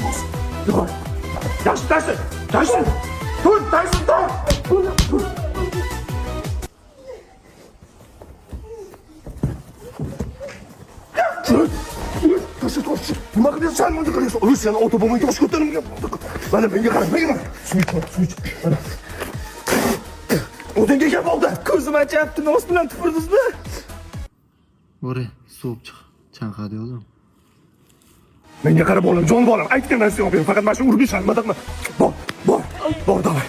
Bos. Давай. Yaxshi, Tayson. Tayson. Tur, Tayson, tur. Tur. Tur. Tasha, tosh. Nima qilyapsan? Nima qilyapsan? Uy, seni ota bobong tosh ko'tarib. Mana menga qara, menga qara. Suv ich, suv ich. Mana. O'tinga gap oldi. Ko'zim achyapti, nos bilan tupurdingizmi? Bori, so'p chiq. Chanqadi o'zim. Menga qara bolam, jon bolam, aytgan narsa yo'q, faqat mana shu urg'u sharmada qilma. Bor, bor, bor, давай.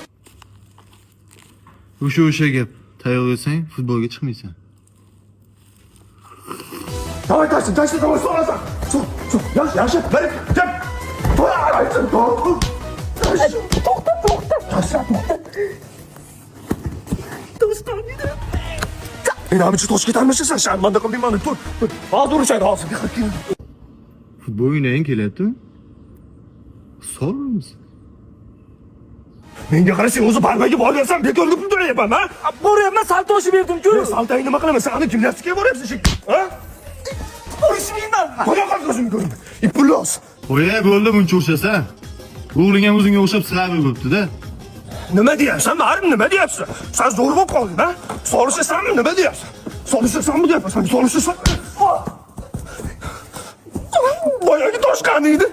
O'sha gap. Tayoq yesang futbolga chiqmaysan. Давай, Tayson, Tayson, давай, solasan. Sol, sol, yaxshi, yaxshi. Bir, jim. Tayson, Tayson. To'xta, to'xta. Tayson, to'xta. Toshqan. Endi abichi tosh ketarmisan, sharmanda qilding mani. Tur, tur. Hozir urishadi, hozir. Futbol o'ynaging kelyaptimi? Solmiz. Menga qara, sen o'zi barbaga borgansan, bekorga pul to'layapman, ha? Boryapman, salto oshib berdim-ku. Men saltang nima qilaman? Sen ani gimnastikaga boryapsan, ha? Urishmayman. Qo'ya qol ko'zimni ko'rinma. Ipullos. Qo'ya bo'ldi buncha urishasan. O'g'ling ham o'zingga o'xshab слабый bo'libdi-da. Nima deyapsan, Marim, nima deyapsan? Sen zo'r bo'lib qolding, ha? Solishasanmi, nima deyapsan? Solishasanmi deyapsan, solishasan. Boyagi toshqan edi.